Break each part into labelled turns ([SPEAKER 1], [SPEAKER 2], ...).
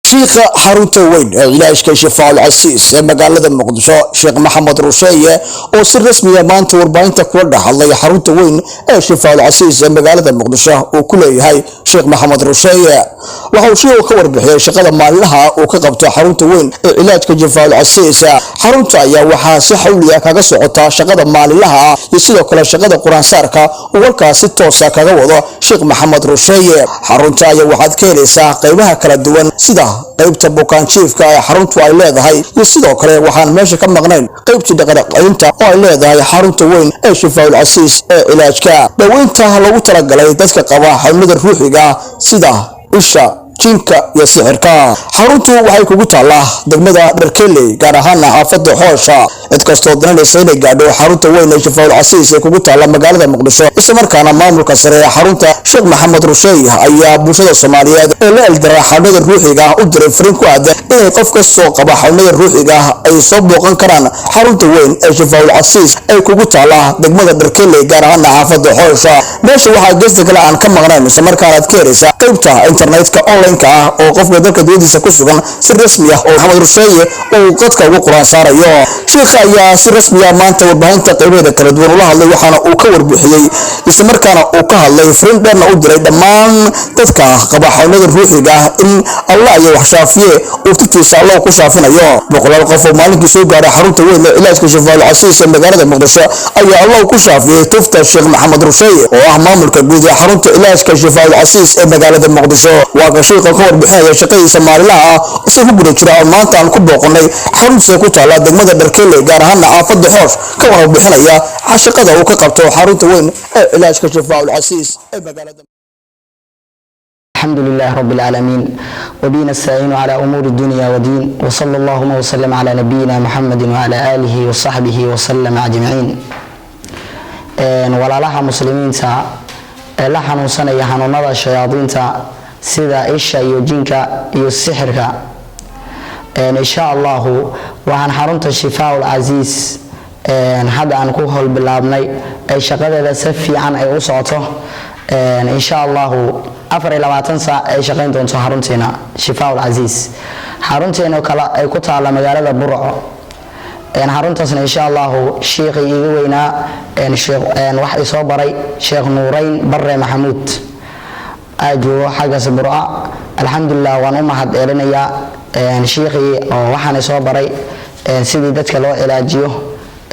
[SPEAKER 1] Shiikha xarunta weyn ee cilaajka Shifaaul Casiis ee magaalada Muqdisho, Sheekh Maxamed Rusheeye, oo si rasmiya maanta warbaahinta kula dhex hadlay xarunta weyn ee Shifaaul Casiis ee magaalada Muqdisho uu ku leeyahay Sheekh Maxamed Rusheeye, waxa uu shiiku ka warbixiyey shaqada maalinlaha uu ka qabto xarunta weyn ee cilaajka Shifaaul Casiis. Xarunta ayaa waxaa si xawliya kaga socota shaqada maalinlaha ah iyo sidoo kale shaqada qur-aansaarka uu halkaas si toosa kaga wado Sheekh Maxamed Rusheeye. Xarunta ayaa waxaad ka helaysaa qaybaha kala duwan, sida qaybta bukaanjiifka ee xaruntu ay leedahay, iyo sidoo kale waxaan meesha ka maqnayn qaybtii dhaqancelinta oo ay leedahay xarunta weyn ee Shifaaul Casiis ee cilaajka daweynta loogu talagalay dadka qaba xanuunada ruuxiga sida isha, jinka iyo sixirka. Xaruntu waxay kugu taallaa degmada Dharkeley, gaar ahaana xaafada Xoosha. Cid kastoo dananaysa inay gaadho xarunta weyn ee Shifaaul Casiis ee kugu taalla magaalada Muqdisho, islamarkaana maamulka sare ee xarunta Sheekh Maxamed Rusheey ayaa bulshada Soomaaliyeed ee la eldara xanuunada ruuxiga ah u diray fariin ku aadan inay qof kastoo qaba xanuunada ruuxiga ah ay soo booqan karaan xarunta weyn ee Shifaaul Casiis ee kugu taalla degmada Dharkeley, gaar ahaana xaafada Xoosha. Meesha waxaa geesta kale aan ka maqnayn, islamarkaana aad ka helaysaa qaybta internetka online ah oo qofka dalka dibadiisa ku sugan si rasmi ah oo Maxamed Rusheeye uu qadka ugu quraan saarayo. Sheikha ayaa si rasmi ah maanta warbaahinta qaybaheeda kala duwan ula hadlay, waxaana uu ka warbixiyey, islamarkaana uu ka hadlay, fariin dheerna u diray dhammaan dadka qaba xanuunada ruuxiga ah in Allah iyo wax shaafiye uu tuftiisa Allah ku shaafinayo. Boqolaal qof oo maalinkii soo gaaray xarunta weyn ee cilaajka Shifaaul Casiis ee magaalada Muqdisho ayaa Allah ku shaafiyey tufta Sheekh Maxamed Rusheeye oo ah maamulka guud ee xarunta cilaajka Shifaaul Casiis ee magaalada Muqdisho. Waa ka shiikha ka warbixinaya shaqadiisa maalinlaha ah isagoo ku guda jira oo maanta aan ku booqanay xaruntiisa ku taala degmada Dharkele, gaar ahaana xaafada Xoosh, ka warbixinaya shaqada uu ka qabto xarunta weyn ee cilaajka Shifaaul Casiis ee magaalada.
[SPEAKER 2] الحمد لله رب العالمين، وبه نستعين على أمور الدنيا والدين، وصلى اللهم وسلم على نبينا محمد وعلى آله وصحبه وسلم أجمعين. Walaalaha muslimiinta ee la xanuunsanaya xanuunada shayaadiinta sida isha iyo jinka iyo sixirka, insha Allahu waxaan xarunta Shifaaul Casiis hadda aan ku howl bilaabnay ay shaqadeeda si fiican ay u socoto. Insha Allahu 24 saac ay shaqayn doonto xarunteena Shifaaul Casiis. Xarunteena kale ay ku taala magaalada Burco. Xaruntaasna insha Allahu shiikhii iiga weynaa wax isoo baray, Sheekh Nuureyn Bare Maxamuud, aa joogo xaggaas Burco. Alxamdulilah, waan u mahad celinayaa shiikhii oo waxaan isoo baray sidii dadka loo cilaajiyo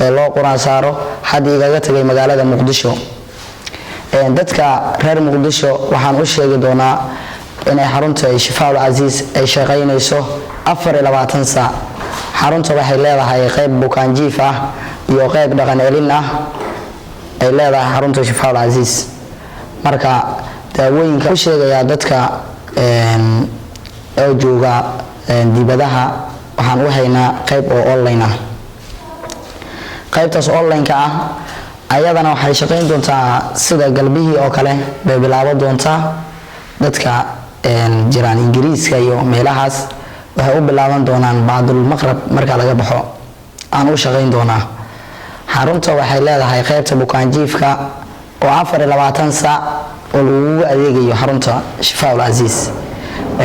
[SPEAKER 2] ee loo quraan saaro, hadda igaga tagay magaalada Muqdisho. Dadka reer Muqdisho waxaan u sheegi doonaa inay xarunta Shifaaul Casiis ay shaqaynayso 24 saac. Xarunta waxay leedahay qayb bukaanjiif ah iyo qayb dhaqan celin ah ay leedahay xarunta Shifaaul Casiis. Marka daawooyinka u sheegayaa dadka oo jooga dibadaha, waxaan u haynaa qayb oo online ah. Qaybtaas online-ka ah ayadana waxay shaqayn doontaa sida galbihii oo kale bay bilaabo doontaa. Dadka jiraan Ingiriiska iyo meelahaas waxay u bilaaban doonaan bacdul maqrab marka laga baxo aan u shaqayn doonaa. Xarunta waxay leedahay qaybta bukaanjiifka oo 24 saac oo lagugu adeegayo xarunta Shifaaul Casiis.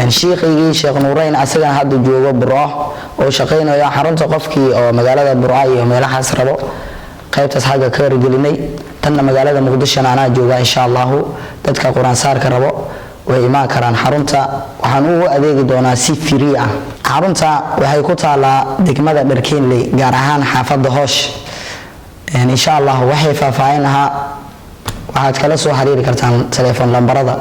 [SPEAKER 2] Shiikaygii Sheekh Nuureyn asagana hadda joogo Burco oo shaqaynayo xarunta, qofkii oo magaalada Burco iyo meelahaas rabo qaybtaas xagga ka wargelinay. Tanna magaalada Muqdishona anaa jooga. Insha Allahu dadka qur-aansaarka rabo way imaan karaan xarunta, waxaan ugu adeegi doonaa si free ah. Xarunta waxay ku taalaa degmada Dharkeenley, gaar ahaan xaafadda Hoosh. Insha Allah waxay faahfaahin lahaa waxaad kala soo xiriiri kartaan telefoon lambarada.